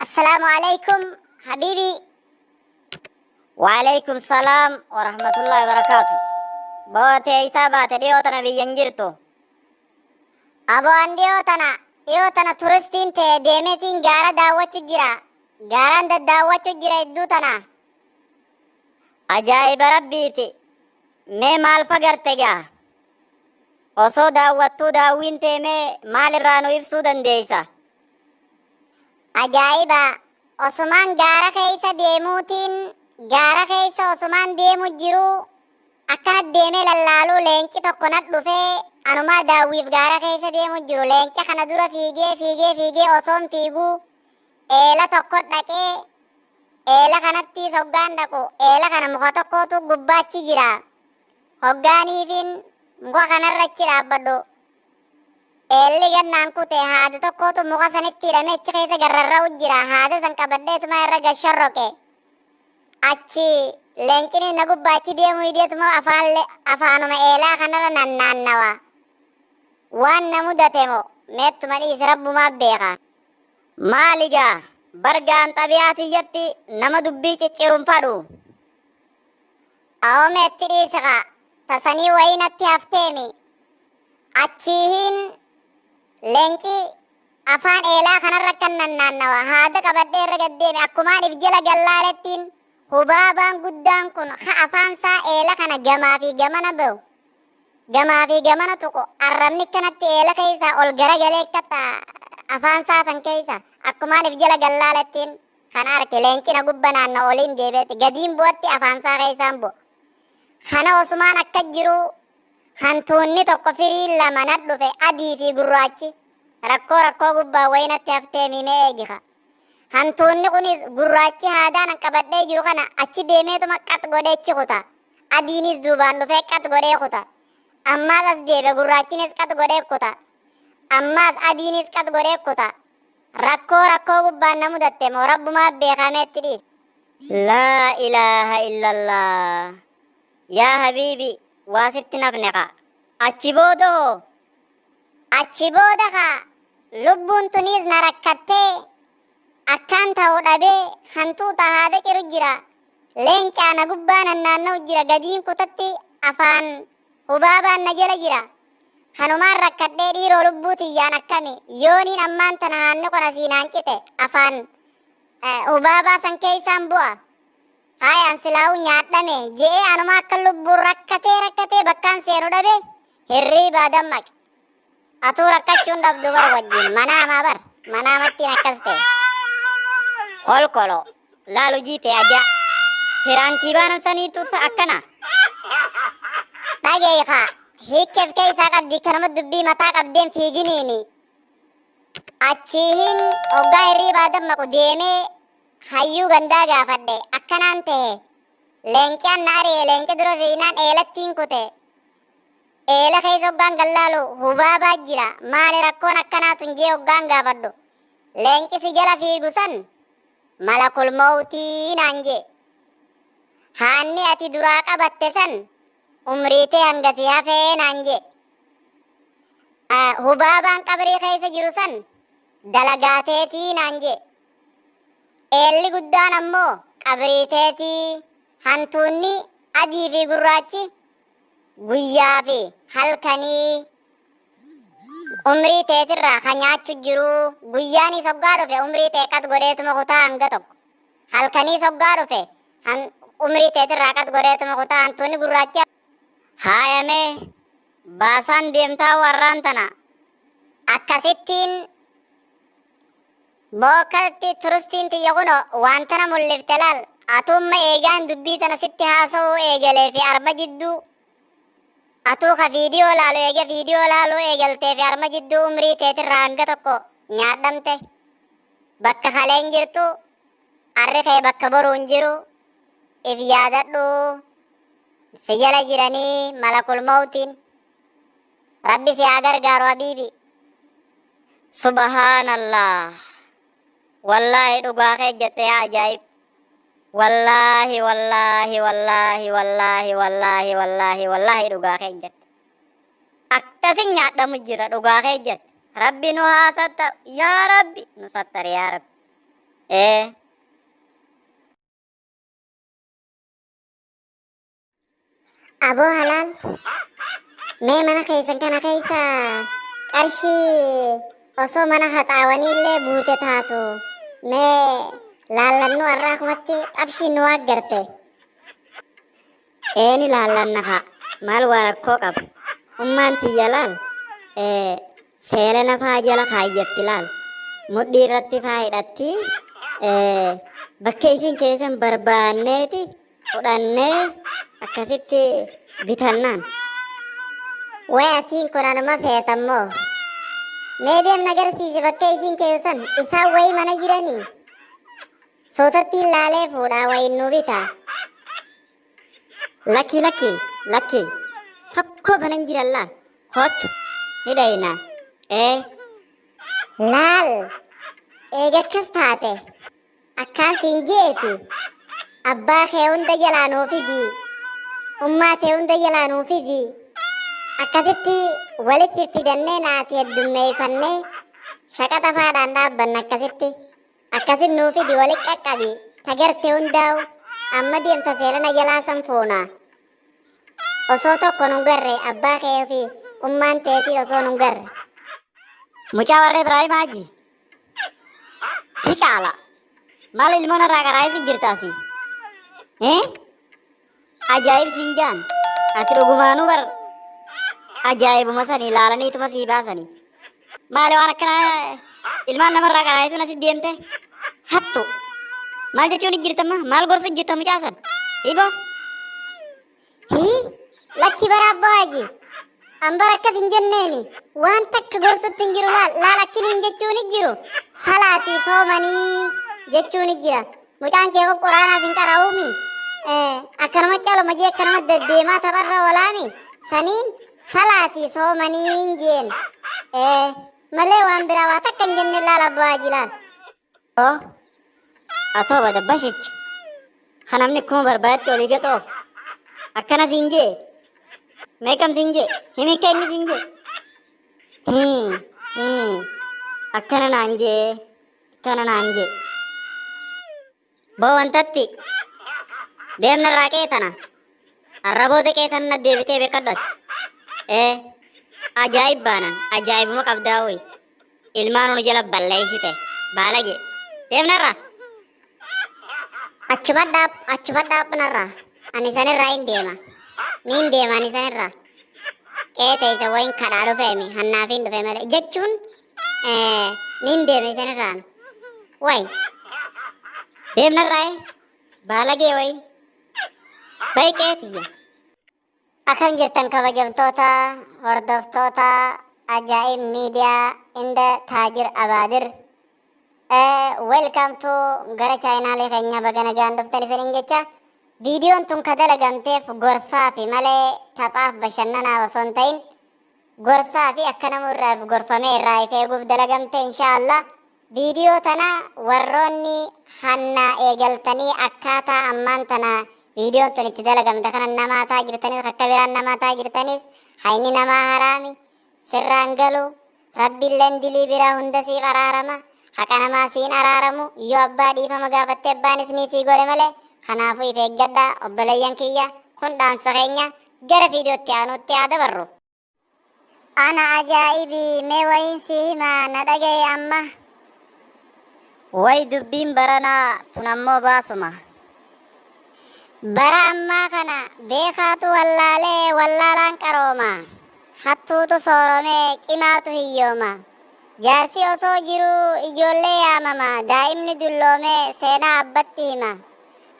Assalaamu alaikum habiibi. Waalaikum salaam wa rahmatullahi wa barakaatu. Bootee isaa baate, dhiyoo tana biyya hin jirtu. Aboo, an dhiyoo tana turistiin ta'e deemeetiin gaara daawwachu jira. Gaaraan daddaawwachu jira hedduu tana. Ajaa'iba rabbiiti. Mee maal fagarte gaa? Osoo daawwattuu daawwiin teemee maal irraa nu ibsuu dandeessa? Ajaa'iba! Osumaan gaara keessa deemuutiin, gaara keessa osumaan deemu jiru, akkana deemee lallaaluu leenci tokko na dhufee. Anumaa daawwiif gaara keessa deemu jiru, leenca kana dura fiigee fiigee fiigee, osoon fiiguu eela tokko dhaqee. Eela kanatti hoggaan dhaqu, eela kana muka tokkotu gubbaachi jira. Hoggaaniifin muka kanarra achi dhaabbadhu, eelli gannaan kute haada tokkotu muka sanitti hidhamee achi keessa garrarra'u jira. Haada san qabadheetuma irra gashorroqe. Achi leencini na gubbaa achi deemu hideetuma afaan afaanuma eelaa kanarra nannaannawa. Waan na mudate moo meettuma dhiisi, rabbumaa beeka. Maali gaa, bargaan xabiyaa tiyyatti nama dubbii cicciruun fadhu. Awomeetti dhiisi kaa, tasanii wayii natti hafteemi. Achiihiin leenci afaan eelaa kanarra kan nannaannawa, haada qabadhee irra gaddeeme. Akkumaan if jala gallaalettiin hubaabaan guddaan kun ha afaansaa eela kana gamaa fi gamana ba'u, gamaa fi gamana tuqu, arrabni kanatti eela keessaa ol garagalee akkata afaansaa san keessa. Akkumaan if jala gallaalettiin kan arke, leenci na gubba naanna oliin deebi'etti gadiin bu'atti, afaansaa keessaan bu'a. Kana osumaan akka jiru hantuunni tokko firii lama na dhufe, adii fi gurraachi. Rakkoo rakkoo gubbaa wayii natti haftee mimee eegika. Hantuunni kunis gurraachi haadaan an qabadhee jiru kana achi deemeetuma qax godhee achi kuta. Adiinis duubaan dhufee qax godhee kuta. Ammaas as deebe, gurraachinis qax godhee kuta. Ammaas adiinis qax godhee kuta. Rakkoo rakkoo gubbaan na mudatte moo rabbumaa beekameetti dhiise. Laa ilaaha illallah. Yaa habiibi, waa sitti nafne kaa. Achi booda hoo? Achi booda kaa lubbuun tuniis na rakkattee, akkaan ta'u dhabee. Hantuuta haada ciru jira. Leencaa na gubbaa nannaanna'u jira. Gadiin kutatti afaan hubaabaan na jala jira. Kanumaan rakkadhee dhiiroo, lubbuu tiyyaan akkami yooniin ammaan tana haanni kun asii naan cite, afaan hubaabaa san keessaan bu'a. Haayaan silaa'uu nyaadhame je'ee, anuma akka lubbuun rakkatee rakkatee bakkaan seenu dhabe, hirriibaa dammaqe. Atuu rakkachuun dhabdu bar wajjin manaamaa bar manaamattiin akkas ta'e. Kolkolo laalu jiite aja. Piraankii baanan saniitu akkana. Dhageeyka, hiikkeef keessaa qabdi kanuma dubbii mataa qabdeen fiiginiini. Achiihin hoggaa hirriibaa dammaqu deemee hayyuu gandaa gaafadhe. Akkanaan ta'e, leencaan na ari'e, leenca dura fiinaan eelattiin kute. Eela keessa hoggaan gallaalu hubaabaa jira, maali rakkoon akkanaa tun jee hoggaan gaafadhu, leenci si jala fiigu san malakul mawtii naan jee. Haanni ati duraa qabatte san umriitee hangasii hafee naan jee. Hubaabaan qabrii keessa jiru san dalagaateetii naan jee. Eelli guddaan ammoo qabriiteetii. Hantuunni adii fi gurraachi guyyaa fi halkanii umrii teetirraa ka nyaachu jiru. Guyyaanis hoggaa dhufe umrii tee qat godheetuma kutaa hanga tokko. Halkaniis hoggaa dhufe umrii teetirraa qat godheetuma kutaa hantuunni gurraachi. Haayamee baasaan deemtaa warraan tana. Akkasittiin bookatti turistiin tiyya kuno waan tana mul'ifte laal. Atumma eegaan dubbii tana sitti haasa'uu eegalee fi arma jidduu, atuu ka viidiyoo laalu eega viidiyoo laaluu eegaltee fi arma jidduu umrii teetirraa hanga tokko nyaadhamte. Bakka kaleen jirtu arri kee bakka boruun jiru if yaadadhu. Si jala jiranii malakul mawtiin. Rabbi si haa gargaaru, habiibi. Subhaanallah. Wallaahi dhugaa kee jette yaa ajaa'ib. Wallaahi, wallaahi, wallaahi, wallaahi, wallaahi, wallaahi, wallaahi dhugaa kee jette. Akkasin nyaadhamu jira, dhugaa kee jette. Rabbi nu haa sattaru. Yaa Rabbi nu sattari, yaa Rabbi. Ee. Aboo halaal mee mana keessan kana keessa qarshii osoo mana haxaawaniillee buute taatu mee laallannu har'aa kumatti xabshiin nu waaggarte. Ee ni laallanna kaa maal waa rakkoo qaba. Ummaan tiyya laal ee seelana faa jala kaayyatti laal mudhii irratti faa hidhatti ee bakka isin keessan barbaanneeti fudhannee akkasitti bitannaan. Way atiin kun anuma feetammoo. Mee deem na garsiisi bakka isiin keeyyu san isaan wayii mana jiranii. Suutattiin laalee fuudhaa wayiin nu bitaa. Lakki lakki lakki tokko mana hin jiran laal kottu ni dhayna ee. Laal eega akkas taate akkaan siin jeeti abbaa kee hunda jalaa nuu fidi ummaa tee hunda jalaa nuu fidi akkasitti walitti fidannee naati heddummeeffannee shaqaxa faadhaan dhaabbanna akkasitti akkasin nuu fidi walitti qaqqabi tagalte hundaa'u amma deemta seelana jalaa san fuuna osoo tokko nun garre abbaa kee fi ummaan teetii osoo nun garre. Mucaa warra Ibraahim Haji. Diqaala. Maal ilmoon irraa qaraa'isi jirta asii? Eh? Ajaa'ib siin jaan. Ati dhugumaanuu bar ajaa'ibuma sanii laalaniituma sii baasanii. Maali waan akkanaa ilmaan namarraa qaraa'isuun asi deemte? Hattu. Maal jechuun jirta amma? Maal gorsu jirta mucaa san? Iboo. Hii lakki bara abbaa haji. An bara akkas hin jenneeni. Waan takka gorsutti hin jiru laal laal akkiniin jechuun hin jiru. Salaatii soomanii jechuun hin jira. Mucaan kee kun quraanaas hin qara'uumi. Akkanuma caluma jee akkanuma deddeemaa tapharra oolaami. Saniin salaatii soomanii hin jeen. Malee waan biraa waa takka hin jenne laal abbaa haji laal. Oh, atoo bada bashicha. Kan namni akkuma barbaadetti olii gaxoof. Akkana siin jee. Meeqam siin jee. Himi akka inni siin jee. Hii, hii. Akkana naan jee. Akkana naan jee. Boo wantatti. Deemna irraa qeetana. Arraboota qeetan na deebitee beekadhu ati. Ee, ajaa'ib baanan ajaa'ibuma qabdaa woyi. Ilmaan nu jala balleessite baalage. Deemnarraa. Achuma dhaab achuma dhaabnarraa ani sanirraa hin deema. Niin deema ani sanirraa. Qeete isa wayin kadhaa dhufeemi hannaafiin dhufe malee jechuun niin deema isanirraan. Wayi. Deemnarraa baalagee wayi. Bayi qeetiyya. Akkam jirtan kabajamtoota hordoftoota Ajaa'ib Miidiyaa inda Taajir Abaadir. Welcome to gara chaayinaalee keenya baga nagaan dhuftan isiniin jecha. Viidiyoon tun ka dalagamteef gorsaa fi malee taphaaf bashannanaaf osoo hin ta'in gorsaa fi akka namu irraa gorfamee irraa if eeguuf dalagamte inshaallah. Viidiyoo tana warroonni hanna eegaltanii akkaataa ammaan tana viidiyoon tun itti dalagamte kana namaa taa jirtanis akka biraan namaa taa jirtanis hayni namaa haraami sirraan galu rabbiilleen dilii biraa hunda siif araarama haqa namaa siin araaramu yoo abbaa dhiifama gaafatte abbaanis ni sii godhe malee kanaafuu if eeggadhaa obboleeyyan kiyya kun dhaamsa keenya gara viidiyootti aanutti haa dabarru. Ana ajaa'ibi mee wayiin sii hima na dhaga'i amma. Way dubbiin baranaa tun ammoo baasuma. Bara ammaa kana beekaatu wallaalee wallaalaan qarooma. Hattuutu sooromee cimaatu hiyyooma. Jaarsi osoo jiruu ijoollee yaamama daa'imni dulloomee seenaa abbatti hima.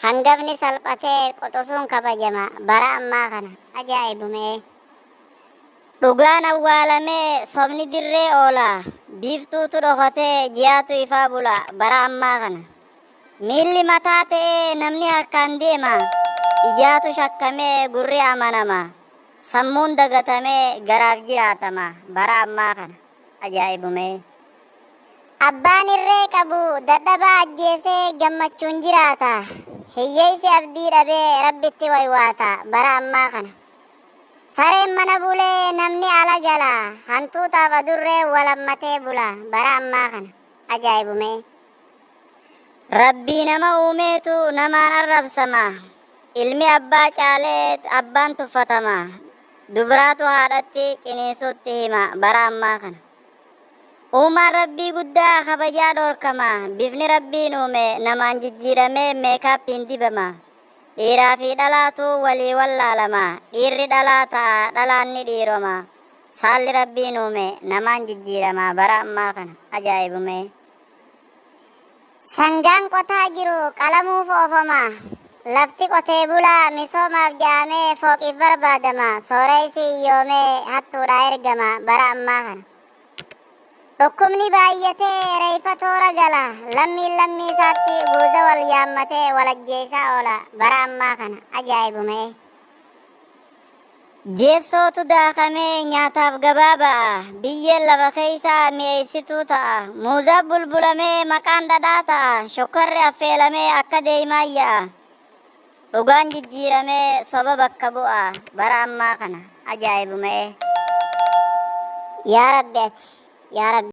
Hangafni salphatee quxusuun kabajama bara ammaa kana ajaa'ibumee. Dhugaan awwaalamee sobni dirree oola. Biiftuutu dhokatee ji'aatu ifaa bula bara ammaa kana. Miilli mataa ta'ee namni harkaan deema. Ijaatu shakkamee gurri amanama. Sammuun dagatamee garaaf jiraatama bara ammaa kana. Ajaa'ibumee. Abbaan irree qabu dadhabaa ajjeesee gammachuun jiraata. Hiyyeessi abdii dhabee rabbitti waywaata bara ammaa kana. Sareen mana bulee namni ala gala hantuutaaf adurree walammatee bula bara ammaa kana ajaa'ibumee. Rabbii nama uumeetu namaan arrabsama. Ilmi abbaa caalee abbaan tuffatama. Dubraatu haadhatti ciniinsuutti hima bara ammaa kana. Uumaan Rabbii guddaa kabajaa dhorkama. Bifni Rabbiin uume namaan jijjiiramee meekaappiin dibama. Dhiiraa fi dhalaatu walii wallaalama. Dhiirri dhalaa ta'a, dhalaan ni dhiiroma. Saalli Rabbiin uume namaan jijjiirama bara ammaa kana. Ajaa'ibumee. Sangaan qotaa jiru qalamuuf oofama. Lafti qotee bulaa misoomaaf ja'amee fooqiif barbaadama. Sooressi hiyyoomee hattuudhaa ergama bara ammaa kana. Dhukkubni baay'atee reeyfa toora gala. Lammiin lammii isaatti guuza wal yaammatee wal ajjeesaa oola bara ammaa kana. Ajaa'ibumee. Jeessootu daakamee nyaataaf gabaa ba'a. Biyyeen lafa keessaa mi'eessituu ta'a. Muuzaa bulbulamee maqaan dhadhaa ta'a. Shokkorri affeelamee akka deemaa yaa'a. Dhugaan jijjiiramee soba bakka bu'a bara ammaa kana. Ajaa'ibumee. Yaa Rabbi ati, yaa Rabbi.